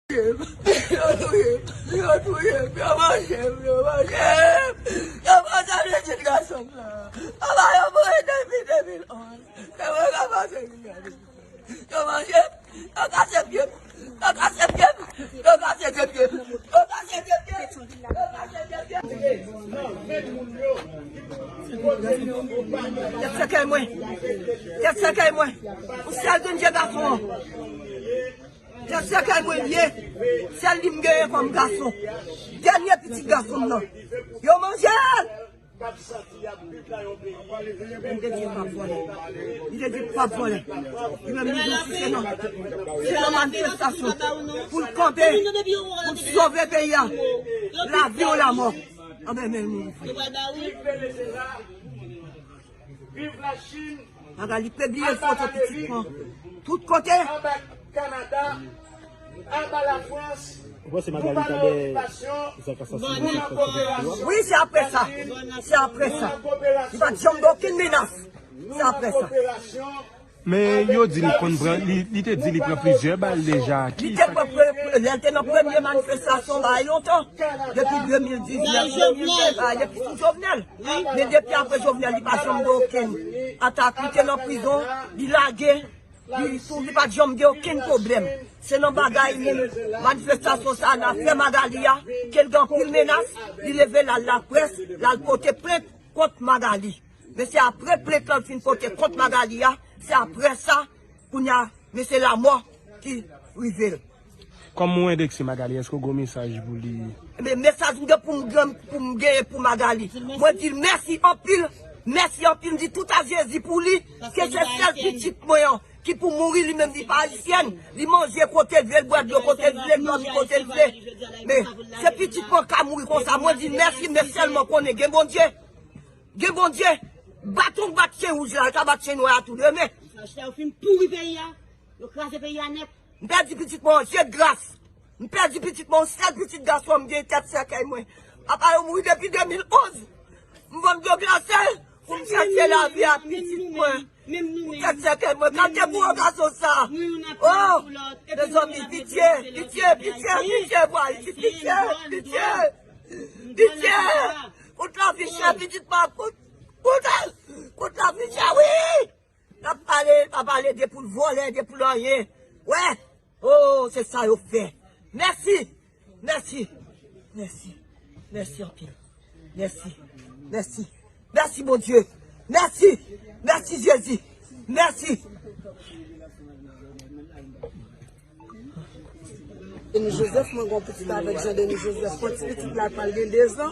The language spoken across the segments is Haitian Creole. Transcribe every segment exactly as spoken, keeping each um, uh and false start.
Yo touye m. Yo touye m. Yo manje m. Yo manje m. Yo manje m. Yo manje m. Yo manje m. Yo manje m. Yo manje m. Yo manje m. Yo manje m. Yo kase pye m. Yo kase pye m. Yo kase de pye m. Yo kase de pye m. Yo kase de pye m. Tèt sèkèy mwen. Tèt sèkèy mwen. Ou sèl grenn je gason an. Tèt sèkèy mwen ye. Sèl li m genyen kòm gason. Dènye pitit gason m nan. Yo manje l. Li te di l p ap vòlè. Li te di l p ap vòlè. Li menm li di se nan, se nan manifestasyon pou l kanpe, pou l sove peyi a. Lavi ou lanmò. Anben men nou. Viv Lachin, Magali, pe bliye foto pitit mwen. Tout kote. Aba Kanada, aba Lafrans. Ou panse Magali ta dèyè zak asasina? Wi, se apre sa. Se apre sa. Li pa t janm gen okenn menas. Se apre sa. Men yo di li konn pran, li, li te di li pran plizyè bal deja. Li te pran pre-, pre-, lè l te nan premye manifestasyon, bay lontan. Depi de mil diznèf, de mil ven, bay depi sou Jovenel. Men depi apre Jovenel, li pa janm gen okenn atak. Li te nan prizon, li lage, li tou, li pa t janm gen okenn pwoblèm. Se nan bagay menm manifestasyon sa a, nan afè Magali a, ke l gen anpil menas, li leve l al laprès, l al pote plent kont Magali. Men se apre plent lan l fin pote kont Magali a, se apre sa, kounye a, men se lanmò ki rive l. Kòm ou endekse Magali, èske w gen yon mesaj pou li? Men mesaj m gen pou m gen, pou m genyen pou Magali. Mwen di l mèsi anpil, mèsi anpil, m di tout a Jezi pou li, ke se sèl pitit mwen an ki pou mouri, li menm li pa ayisyèn, li manje kote l vle, l bwè dlo kote l vle, l dòmi kote l vle. Men se pitit mwen ka mouri konsa, mwen di l mèsi, men sèlman konnen gen Bondye. Gen Bondye, baton k bat chen wouj la, l ka bat chen nwè a tou demen. Sa yo fin pouri peyi a, yo kraze peyi a nèt. M pèdi pitit mwen an je de gras. M pèdi pitit mwen, yon sèl pitit gason m gen, tèt sèkèy mwen. Papa yo mouri depi de mil onz. M vann dlo glase pou m chèche lavi a pitit mwen. Pou tèt sèkèy mwen, gade pou yon gason sa. Oh, mezanmi, pitye, pitye, pitye, pitye, bwa isi, pitye, pitye. Pitye! Kout lavi chè, pitit pa, kout, kout, kout lavi chè, wi! N ap pale, pa pale de pou l vòlè, de pou l anyen. Wè! Oh, se sa yo fè. Mèsi! Mèsi! Mèsi! Mèsi anpil. Mèsi! Mèsi! Mèsi, Bondye! Mèsi! Mèsi, Jezi! Mèsi! Denis Joseph, mwen gen yon pitit avèk Jean Denis Joseph. Yon ti pitit la pral gen dezan.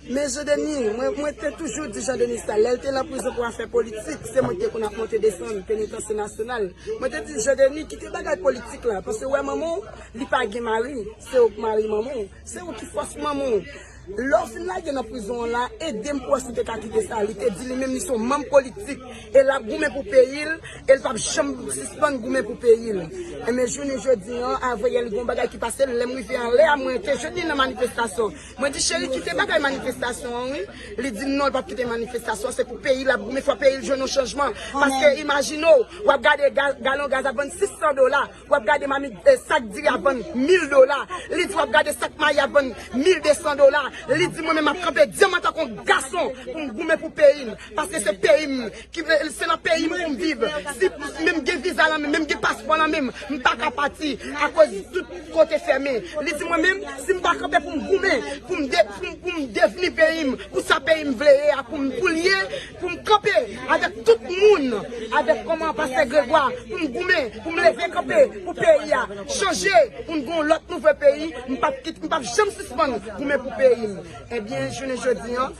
Men Jean Denis, mwen, mwen te toujou di Jean Denis sa, lè l te nan prizon pou afè politik, se mwen ki te konn ap monte desann penitansye nasyonal. Mwen te di Jean Denis, kite bagay politik la, paske wè manman w, li pa gen mari, se ou k mari manman w, se ou ki fòs manman w. Lè w fin lage nan prizon an la, ede m pou wè si w te ka kite sa. Li te di li menm li se yon manm politik, e l ap goumen pou peyi l, e l p ap janm sispann goumen pou peyi l. Enben, jounen jodi an, avanyè li gen yon bagay ki pase, lè m rive anlè a, mwen te jwenn li nan manifestasyon. Mwen di, cheri, kite bagay manifestasyon an, wi. Li di m non, l p ap kite manifestasyon, se pou peyi l ap goumen, fò peyi l jwenn yon chanjman. Paske imajine w, w ap gade ga-, galon gaz ap vann sis san dola. W ap gade mamit, eh, sak diri ap vann mil dola. Li di w ap gade sak mayi ap vann mil de san dola. Li di mwen menm m ap kanpe dyanm antanke yon gason pou m goumen pou peyi m. Paske se peyi m ki, eh, se nan peyi m pou m viv. Si menm gen viza lan men m, menm gen paspò lan men m, m pa ka pati akoz tout kote fèmen. Li di mwen menm si m pa kanpe pou m goumen, pou m de-, pou m, pou m devni peyi m, pou sa peyi m vle ye a, pou m, pou l ye, pou m kanpe avèk tout moun, avèk kòman Pastè Gregwa, pou m goumen, pou m leve kanpe pou peyi a chanje, pou n gen yon lòt nouvo peyi, m p ap kit-, m p ap janm sispann goumen pou peyi m. Ebyen, jounen jodi an,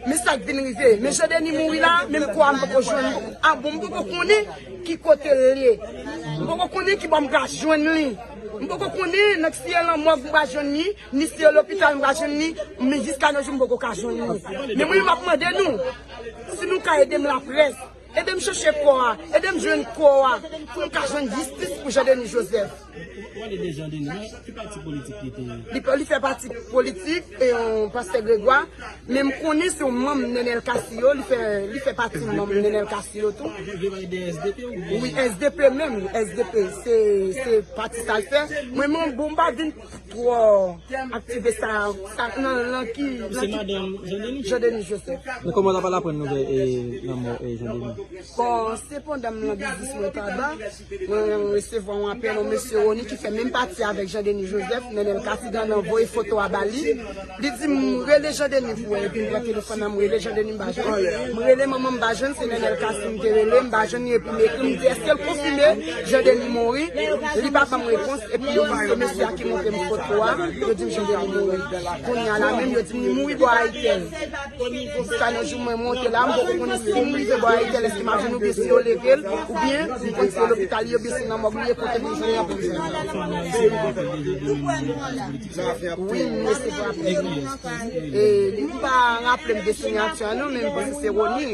men sa k vin rive. Men Jean Denis mouri la, menm kò a m poko jwenn, a bon, m poko konnen ki kote l ye. M poko konnen ki bò m ka jwenn li. M poko konnen nan ki siye lanmò m ka jwenn li, ni siye lopital m ka jwenn li, men jiska nos jours m poko ka jwenn li. Men mwen, m ap mande nou, si nou ka ede m laprès, ede m chèche kò a, ede m jwenn kò a, pou m ka jwenn jistis pou Jean Denis Joseph. Pale de Jean Denis, ki pati politik li te ye? Li, li fè pati politik, e, yon pastè Gregwa, men m konnen se yon manm Nenel Cassy yo, li fè, li fè pati manm Nenel Cassy yo tou. Wi, S D P menm, S D P, se, se pati sa l fè. Mwen, mwen, bon, m pa vin twò aktive sa, sa nan, nan ki, nan ki Jean Denis Joseph. Men kòman w ta pral aprann nouvèl, e, lanmò, e, Jean Denis? Bon, se pandan m nan biznis mwen taba, mwen resevwa yon apèl yon mesye Rony ki fè menm pati avèk Jean Denis Joseph, Nenel Cassy nan voye foto a ba li. Li di m rele Jean Denis pou wè, epi m pran telefòn nan, m rele Jean Denis, m pa jwenn. M rele manman, m pa jwenn, se Nenel Cassy m te rele, m pa jwenn li, epi m ekri, m di èske l konfime Jean Denis mouri? Li pa ban m repons, epi yo di se mesye a ki montre m foto a, yo di m Jean Denis mouri. Kounye a la menm, yo di m li mouri bò Ayitèl. Jiska nan jou mwen monte la, m poko konnen si m rive bò Ayitèl, èske m ap jwenn oubyen si yo leve l, oubyen m konn si se lopital li, oubyen si nan mòg li ye, kote m jwenn anpil. Wi, m resevwa apèl. E, m pa raple m de siyati an non, men m panse se Rony.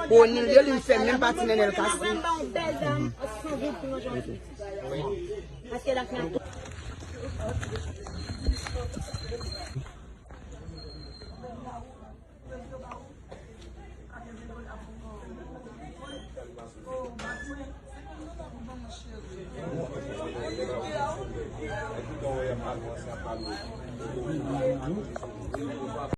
Rony l ye, li m fè menm pati Nenel Cassy.